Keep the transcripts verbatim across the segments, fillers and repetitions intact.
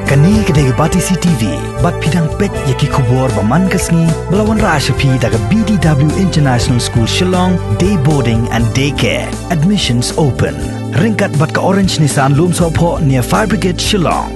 Kane ka dei ka Batesi T V, bad phi dang peit ïa ki khubor ba man ka sngi, ba la wanrah sha phi da ka B D W International School Shillong, Day Boarding and Day Care. Admissions open. Ryngkat bad ka Orange Nissan Lumsohphoh near Fire Brigade Shillong.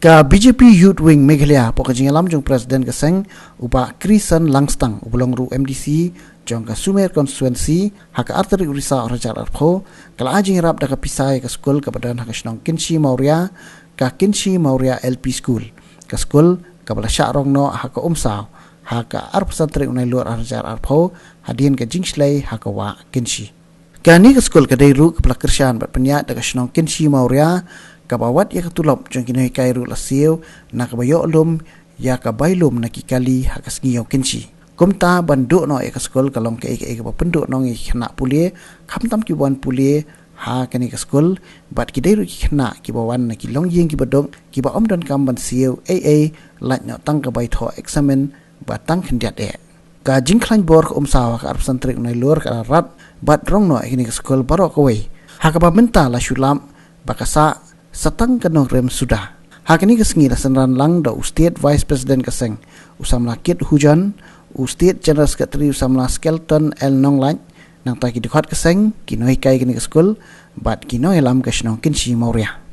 Ka B J P Youth Wing Meghalaya, hapoh ka jingïalam jong President ka seng, u Bah Krisan Langstang, uba long ruh M D C jong ka Sumer Constituency, ha ka ar tarik u Risaw ar hajar arphew, ka la ai jingïarap da ka pisa ïa ka skul kaba don ha ka shnong Kynshi Mawria, ka Kynshi Mawria L P School. Ka skul kaba la shah rong noh ha ka Umsaw ha ka arphew san tarik u Nailur ar hajar arphew, hadien ka jingshlei ha ka wah Kynshi. Kane ka skul ka dei ruh kaba la kyrshan bad pynïaid da ka shnong Kynshi Mawria, kaba wat ïa ka tulop jong ki nonghikai ruh la siew na kaba ïoh lum ïa ka bai lum na ki kali ha ka sngi ïew Kynshi. Kumta ban duh noh ïa ka skul ka long kaei kaei kaba pynduhnong ïa ki khynnah pule, khamtam kiba wan pule ha kane ka skul, bad ki dei ruh ki khynnah kiba wan na ki longïing kiba duk, kiba ym donkam ban siew ei ei, lait noh tang ka bai thoh eksamin ba tang khyndiat eh. Ka jingkhlaiñ bor ka Umsaw ha ka arphew san tarik u Nailur ka la rat bad rong noh ïa kane ka skul baroh kawei, ha kaba mynta la shu lap ba ka sah sa tang ka nongrim suda. Ha kane ka sngi la synran lang da u State Vice President ka seng, u samla Kit Hujon, u State General Secretary u samla Skelton L Nonglait, nangta ki dkhot ka seng, ki nonghikai kane ka skul, bad ki nongïalam ka shnong Kynshi Mawria.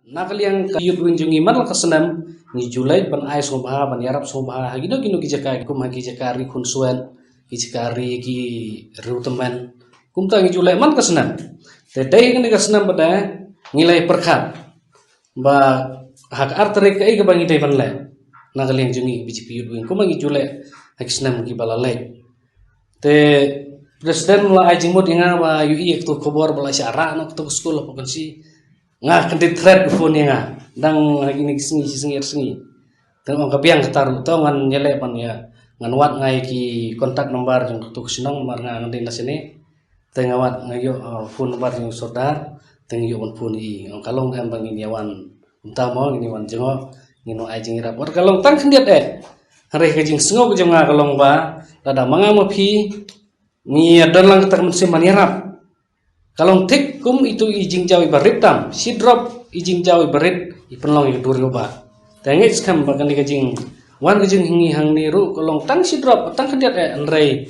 Na ka liang ka Youth Wing jong ngi man la ka snem, ngi ju leit ban ai sngewbha, ban ïarap sngewbha ha kino kino ki jaka, kum ha ki jaka ri khunswet, ki jaka ri ki riew tymmen. Kumta ngi ju leit man ka snem. Te dei kane ka snem pat ngi la pyrkhat ba ha ka ar tarik kaei kaba ngi dei ban leh. Na ka liang jong ngi B J P Youth Wing, kumba ngi ju leh ha ki snem kiba la leit. Te President la ai jingmut ïa nga ba ïohi ïa kato ka khubor ba la shah rah noh kato ka skul hapoh Kynshi. Nga kyndit thret u phone ïa nga. Dang ha kine ki sngi, shi sngi ar sngi. Te nga ong ka biang kata ruh, to ngan ïaleh ban ïa, ngan wad nga ïa ki contact number jong kato ka shnong, namar nga ngan dei na shane. Te nga wad nga ïoh, uh, phone number jong u Sordar, te nga ïoh ban phone ïa i. Nga ong ka long em ba ngin ïa wan kumta mo, ngin ïa wan jngoh, ngin wan ai jingïarap. Wat ka long tang khyndiat eh. Hynrei ka jingsngew ka jong nga ka long ba lada ma nga ma phi ngi ïa don lang kata ka mynsiem ban ïarap, ka long thik kum itu i jingjaw iba rit tam, shi drop i jingjaw iba rit i pynlong ïa ka duriaw ba. Te nga ngeit skhem ba kane ka jingwan ka jong ngi hangne ruh ka long tang shi drop, tang khyndiat eh, hynrei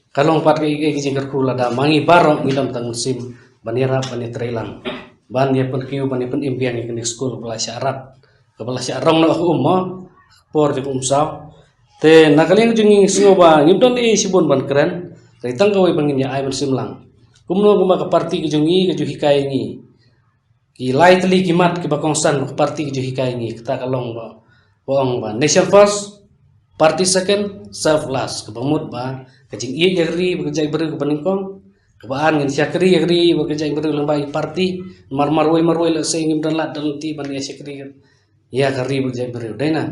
ka long pat ka, ka, ka jingkyrkhu lada ma ngi baroh ngi don tang mynsiem ban ïarap, ban ïatreilang, ban ïa pynkiew, ban ïa pynim biang ïa kane ka skul kaba la shah rat, kaba la shah rong noh ha ka um, ha ka por jong ka Umsaw. Te na ka liang jong ngi sngew ba ngim don ei shibun ban kren, hynrei tang kawei ba ngin ïa ai mynsiem lang. Kumno kumba ka party ka jong ngi ka ju hikai ngi, ki lai tylli ki mat kiba kongsan ba ka party ka ju hikai ngi, kata ka long ba, ba ong ba nation first, party second, self last. Kaba mut ba ka jingïeit ïa ka ri bad ka jaitbynriew kaba nyngkong. Kaba ar, ngin shakri ïa ka ri bad ka jaitbynriew lyngba ki party. Mar marwei marwei lehse ngim don lad don lynti ban ïa shakri ïa ka ri bad ka jaitbynriew. Dei na,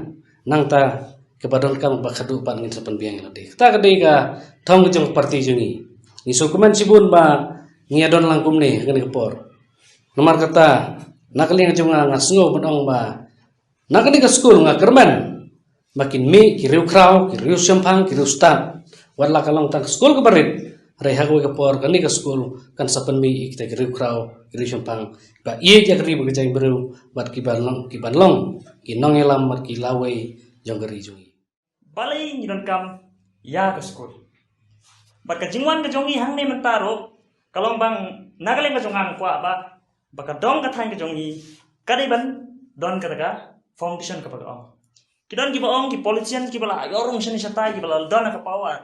nangta kaba donkam ba khadduh pat ngin sa pynbiang ïa lade. Kata ka dei ka thong ka jong ka party jong ngi. Ngi sngewkmen shibun ba ngi ïa don lang kumne ha kane ka por. Namar kata, na ka liang jong nga, nga sngew ban ong ba na kane ka skul nga kyrmen ba kin mih ki riewkhraw, ki riewshemphang, ki riewstad. Wat la ka long tang ka skul kaba rit, hynrei ha kawei ka por kane ka skul kan sa pynmih ïa kita ki riewkhraw, ki riewshemphang ba ïeit ïa ka ri bad ka jaitbynriew, bad ki ban long, ki ban long ki nongïalam bad ki lawei jong ka ri jong ngi. Balei ngi donkam ïa ka skul? Bad ka jingwan ka jong ngi hangne mynta ruh ka long ba na ka liang ka jong nga nga kwah ba, ba ka dong ka thaiñ ka jong ngi ka dei ban don kata ka foundation kaba ka ong. Ki don kiba ong, ki politician kiba la ïoh rung shane shatai, kiba la don ha ka power.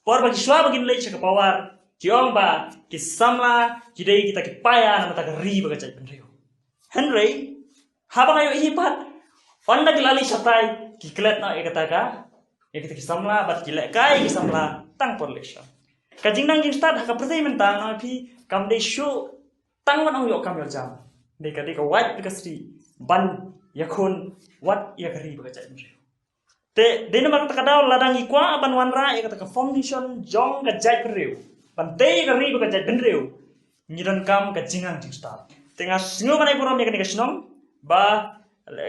Por ba ki shuwa ba kin leit sha ka power, ki ong ba ki samla ki dei kita ki paia na ka bynta ka ri bad ka jaitbynriew. Hynrei haba nga ïohi pat, ynda ki la leit shatai, ki klet noh ïa kata ka, ïa kita ki samla, bad ki lehkai ïa ki samla tang por election. Ka jingnang jingstad ha ka pyrthei mynta, nga ong ïa phi, kam dei shuh tang ban ong ïoh kam ïoh jam. Dei ka, dei ka wait bad ka sdih ban ïakhun wat ïa ka ri bad ka jaitbynriew. Te dei namar kata ka daw, lada ngi kwah ban wanrah ïa kata ka foundation jong ka jaitbynriew, ban tei ïa ka ri bad ka jaitbynriew, ngi donkam ka jingnang jingstad. Te nga sngew ban ai burom ïa kane ka shnong ba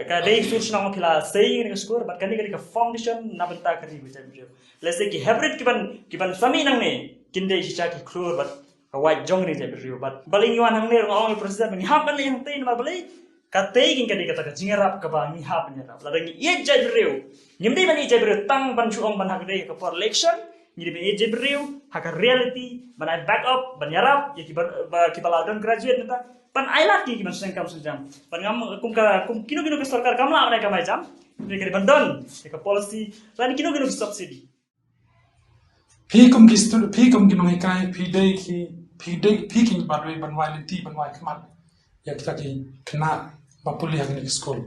ka dei sur shnong phi la sei ïa kane ka skul, bad kane ka dei ka foundation na bynta ka ri bad ka jaitbynriew. Lehse ki hybrid ki ban, ki ban sa mih nangne kin dei shisha ki khlur bad ka wait jong ngi jaitbynriew. Bad balei ngi wan hangne ruh nga ong ïa u president ba ngi hap ban leit hangtei namar balei? Katei kein ka dei kata ka jingïarap kaba ngi hap ban ïarap. Lada ngi ïeit jaitbynriew, ngim dei ban ïeit jaitbynriew tang ban shu ong ban ha ka dei ka por election. Ngi dei ban ïeit jaitbynriew ha ka reality, ban ai backup, ban ïarap ïa kiba, ba, kiba la don graduate mynta, ban ai lad ki, ki ban seng kam seng jam. Ban ngam kum ka, kum kino kino ki sorkar kam lah ban ai kam ai jam. Ngi ka dei ban don ïa ka policy lane kino kino ki subsidy. Phi kum ki stud-, phi kum ki nonghikai, phi dei ki, phi dei, phi ki ban wai, ban wai lynti, ban wai khmat ïa kita ki khynnah ba pule ha kine ki skul.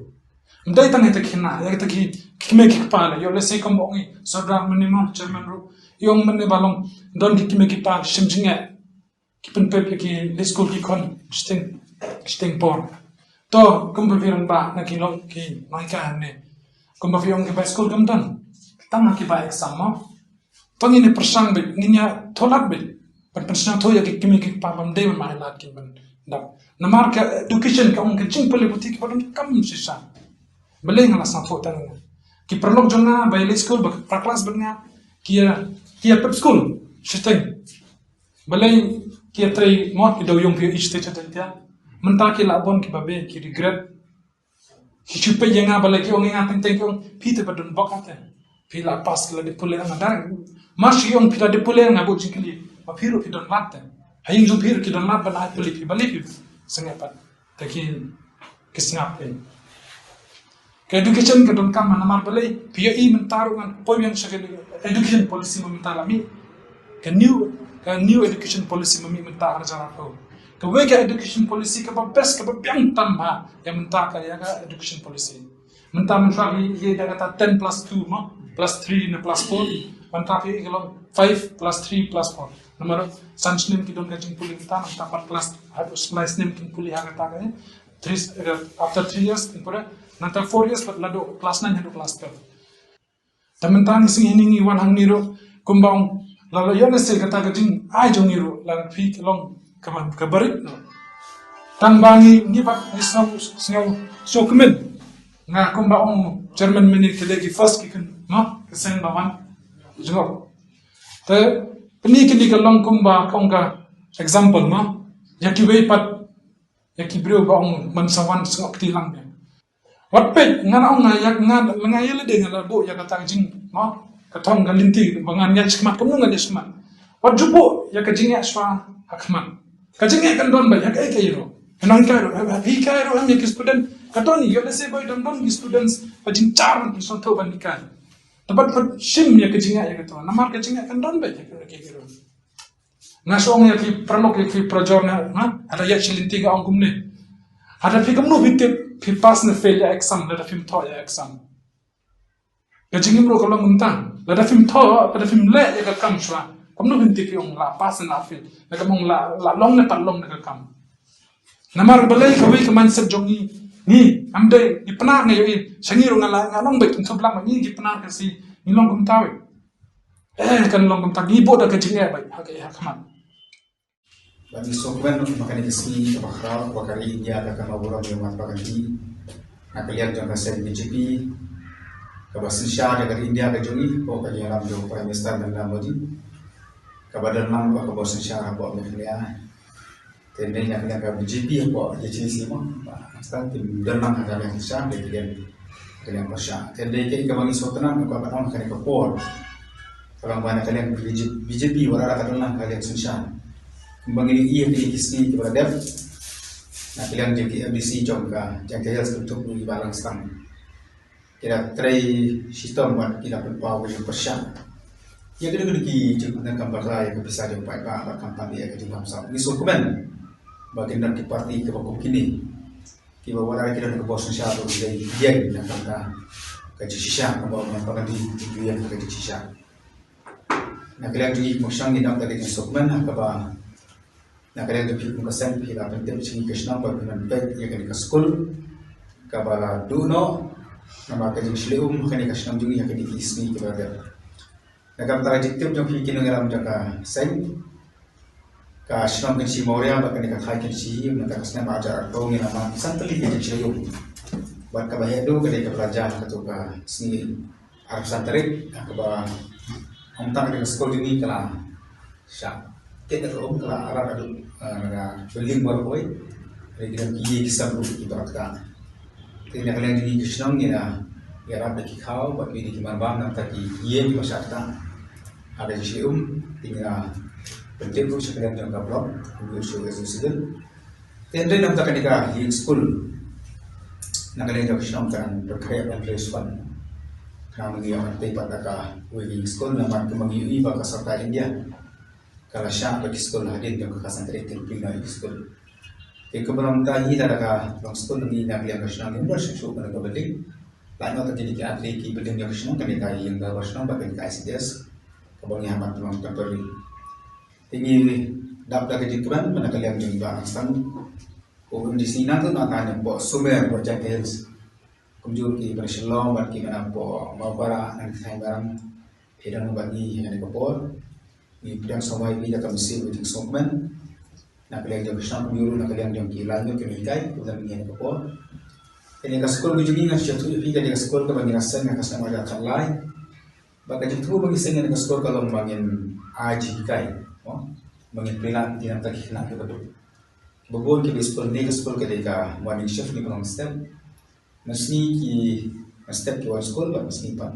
Ym dei tang ïa kita ki khynnah, ïa kita ki, ki kmie ki kpa leh. Ïoh lehse kum ba ong i Sordar mynne mo, chairman ruh, i ong mynne ba long don ki kmie ki kpa shim jingeh, ki pynpep ïa ki leit skul ki khun shiteng, shiteng por. To kumba phi rangbah na ki long ki nonghikai hangne, kumba phi ong ki bai skul kam don, tang ha ki bai exam mo. To ngin ïa pyrshang beit, ngin ïa thoh lad beit ban pynsngewthuh ïa ki kmie ki kpa ba ym dei ban ai lad kin ban dap. Namar ka education ka ong ka jingpule puthi kaba donkam shisha. Balei nga la sngewthuh tang ïa nga, ki paralok jong nga ba ïa leit skul, ba para klas bad nga, ki ïa, ki ïa pep skul shiteng. Balei ki ïa trei mo, ki dei ïong phi ïa i shiteng shiteng. Mynta ki la bun kiba beh, ki regret. Ki shu peit ïa nga, balei ki ong ïa nga teng teng, ki ong phi te ba don bok te. Phi la pass, ki la dep pule, nga dang. Mar shu ong phi la dep pule, nga buh jingkylli, ma phi ruh phi don lad te? Ha ïing jong phi ruh ki don lad ban ai pule phi, balei phi sngewbha pat? Te ki, ki sngap te. Ka education ka donkam namar balei? Phi ïohi mynta ruh ngan poi biang sha ka education policy ma mynta la mih. Ka new, ka new education policy ma mih mynta ha ka jara ko. Kawei ka education policy kaba best, kaba biang tam ha ïa mynta ka, ïa ka education policy. Mynta mynta hi, hi da kata ten plus two mo, plus three ne plus four. Mynta hi ka long five plus three plus four. Namar san snem ki don ka jingpule mynta, mynta pat class, ha u snem kin pule ha kata ka, eh, three, eh, after three years kin pule. Mynta four years pat la do class nine haduh class twelve. Te mynta ngi sngew hangne, ngi wan hangne ruh kumba ong, la la ïoh lehse kata ka jingai jong ngi ruh la phi ka long kaba, kaba rit noh. Tang ba ngi, ngi pat ngi sngew, sngew sngewkmen. Nga kumba ong chairman mynne, ka dei ki first ki kynnoh ka seng ba wan jngoh. Te pyni kine ka long kumba ka ong ka example mo ïa kiwei pat, ïa ki briew ba ong ban sa wan sngewkti lang biang. Wat peit, nga la ong nga ïa, nga, nga ïa lade nga la buh ïa kata ka jing, mo, ka thong ka lynti ba ngan ïa shikmat, kumno ngan ïa shikmat. Wat ju buh ïa ka jingeh shuwa ha khmat. Ka jingeh kan don beit ha kaei kaei ruh. Ka nonghikai ruh, ha, ha, hikai ruh em ïa ki student. Ka don ïa lehse beit don don ki students ba jynjar ban sngewthuh ban hikai. Te bad, bad shim ïa ka jingeh ïa kato. Namar ka jingeh kan don beit ha kaei kaei ruh. Nga shu ong ïa ki paralok, ïa ki parajor nga, ha? Hada ïa shi lynti nga ong kumne. Hada phi kumno phi tip phi pass ne fail ïa exam, lada phim thoh ïa exam? Ka jingim ruh ka long kumta. Lada phim thoh, lada phim leh ïa ka kam shuwa, kumno phin tip phi ong la pass ne la fail? Lada phim ong la, la long ne pat long ne ka kam. Namar balei kawei ka mindset jong ngi, ngi, am dei, ngi Pnar ngi ïohi, sha ngi ruh nga la, nga long beit, kin thub lang ngi, ngi Pnar ka si, ngi long kumta wei. Eh, kan long kumta, ngi buh da ka jingeh beit ha ka, ha khmat. Ba ngi sngewkmen ma kane ka sngi kaba khraw, ba ka ri India ka kynmaw burom ïa u Mahatma Gandhi. Na ka liang jong ka seng B J P, kaba synshar ïa ka ri India ka jong ngi, hapoh ka jingïalam jong u Prime Minister Narendra Modi. Kaba don lang ba kaba synshar hapoh Meghalaya. Te na ka liang ka B J P hapoh J H A C mo, ba, stad te don lang ha ka liang synshar, te ka liang, ka liang pyrshah. Te dei kaei kaba ngi sngewtynnat, kaba ban ong ha kane ka por. Kaba ban ong ha ka liang B J P, B J P, wat la ka don lang ha ka liang synshar, kumba ngi ïohi ha kine ki sngi kiba la dep, na ka liang jong ki M D C jong ka Jaintia Hills, Kynthup, Nongïalam, Balang Stan. Ki la trei shitom bad ki la pynpaw ka jingpyrshah ïa kino kino ki jingpyndonkam bynriew ïa ka pisa jong paidbah bad kam pynïaid ïa ka jingbamsap. Ngi sngewkmen ba kin don ki parti kiba kum kine, kiba wat la ki don ka bor synshar ruh ki dei ïeng na ka bynta ka jingshisha, kumba u Mahatma Gandhi u ïeng na ka jingshisha. Na ka liang jong ngi kum ka seng ngi don ka jingsngewkmen ha kaba na ka liang jong phi kum ka seng phi la pyntip sha ngi ka shnong ba phin peit ïa kane ka skul kaba la duh noh namar ka jingshlei um ha kane ka shnong jong ngi ha kine ki sngi kiba la dep. Na ka bynta ka jingtip jong phi ki nongïalam jong ka seng, ka shnong Kynshi Mawria bad kane ka thaiñ Kynshi, mynta ka snem arhajar arphew ngi la man san tylli ka jingshlei um. Bad kaba haduh ka dei kaba la jia ha kato ka sngi arphew san tarik, ha kaba ong tang ka skul jong ngi ka la shah. Kit da ka um ka la rat haduh, ah, na ka building baroh kawei. Hynrei ki don ki ïing ki sem ruh kiba rat ka. Te na ka liang jong ngi ki shnong ngi la ïarap da ki khaw bad ki dei ki marbam na ka bynta ki ïing kiba shah ktah. Ha ka jingshisha um te ngi la pyntip ruh sha ka liang jong ka block, kumjuh sha u S D O Civil. Te hynrei na ka bynta kane ka ïing skul, na ka liang jong ka shnong ka dang pynkhreh ban raise fund. Khnang ba ngi ïoh ban tei pat da kawei ka ïing skul namar kumba ngi ïohi ba ka sorkar India ka la shah ba ki skul hadien jong ka khatsan tarik kin plie noh ïa ki skul. Te kumba long mynta ngi lada ka long skul ngi na ka liang ka shnong ngim don shuh shuh kane ka building. Lait noh tang kine ki ar tylli ki building jong ka shnong, kane ka ïing dorbar shnong bad kane ka I C D S kaba ngi hap ban pynlong temporary. Te ngi dap da ka jingkmen ba na ka liang jong i Bah Rangsan, u M D C nangta nangta hapoh Sumer, hapoh Jaintia Hills. Kumjuh kiba na Shillong bad kiba napoh Mawkyrwat, na ki thaiñ barim, phi don bad ngi ha kane ka por. Ngi pdiang sngewbha ïa phi da ka mynsiem ka jingsngewkmen. Na ka liang jong ka shnong kumjuh ruh na ka liang jong ki lad ngut kiba hikai kiba don ha kane ka por. Kane ka skul ka jong ngi ngan shu ïathuh ïa phi, kane ka skul kaba ngi la seng ha ka snem ar hajar khatlai. Bad ka jingthmu ba ngi seng ïa kane ka skul ka long ba ngin ai jinghikai, mo, ba ngin pynlait ïa ki nonghikai ki khynnah kiba duk. Kiba bun kiba i skul, ne ka skul ka dei ka morning shift, ne ka long step. Mynsngi ki, step ki wan skul bad mynsngi pat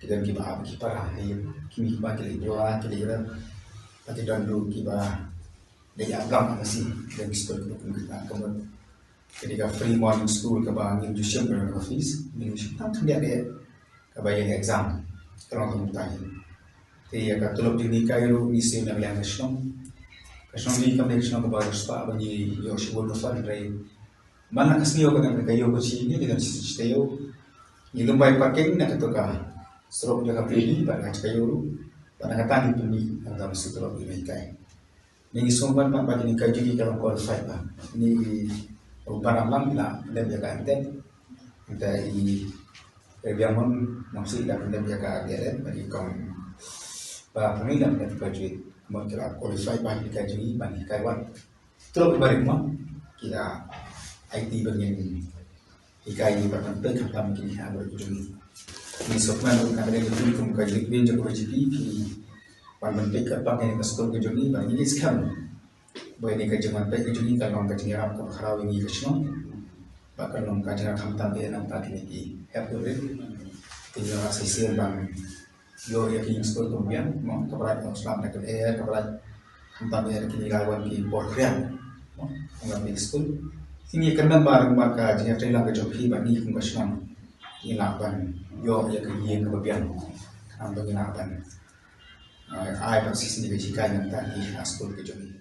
ki don kiba hap ki para, ha ïing ki mei ki pa ki leit jngoh, ki leit rep. Bad ki don ruh kiba dei ïa blang ha mynsngi, ki don ki skul kiba kum kita, ka mut ka dei ka free morning school kaba ngim ju shim ka fees, ngim ju shim tang khyndiat de kaba ïa exam. Ka long ka mut ta hi. Te ïa ka tulop jong ngi kai ruh ngi siew na ka liang ka shnong. Ka shnong jong ngi kam dei ka shnong kaba riewspah ba ngi ïoh shibun ka fund, hynrei man la ka sngi ka dang ka ïew ka shi ngi, ka dang shi shi taïew. Ngi lum bai parking na kato ka surok jong ka pili bad ka shi taïew ruh. Bad na kata ngi pynmih na ka bynta tulop jong ngi kai. Ngi sngewbha ban ba kine ka jong ngi ka long qualified ba. Ngi u Bah Ramlang la pyndep ïa ka M.Tet. Ngi ta i Rebiang Mon Nongsi la pyndep ïa ka B.Ed, bad i Kong Bah Pyngi la pyndep ka graduate. Mon ki la qualified ba kine ka jong ngi ban hikai wat. Tulop i barit mo ki la aiti ba ngin hikai bad ban peit khamtam kine ha barit ka jong ngi. Ngi sngewbha na ka dei ka jong kum ka jingpynjah ka B J P ki ban ban peit khamtam kine ka skul ka jong ngi, bad ngi skhem ba kane ka jingwan peit ka jong ngi kan long ka jingïarap kaba khraw ïa ngi ka shnong. Bad kan long ka jingïarap khamtam ïa nangta kine ki hep ki rit. Ki jingïarap shisien ban ïoh ïa ki ïing skul kaba biang, mo, kaba lait, mo, slam da ka lyer, kaba lait khamtam ïa kine ki la wan ki por khriat, mo, ong la ki skul. Ngi kyrmen ba ryngkat ka jingïatreilang ka jong phi bad ngi kum ka shnong, ngi lah ban ïoh ïa ka ïing kaba biang. Khnang ba ngi lah ban, eh, ai ban shisien ïa ka jinghikai nangta ki ha skul ka jong ngi.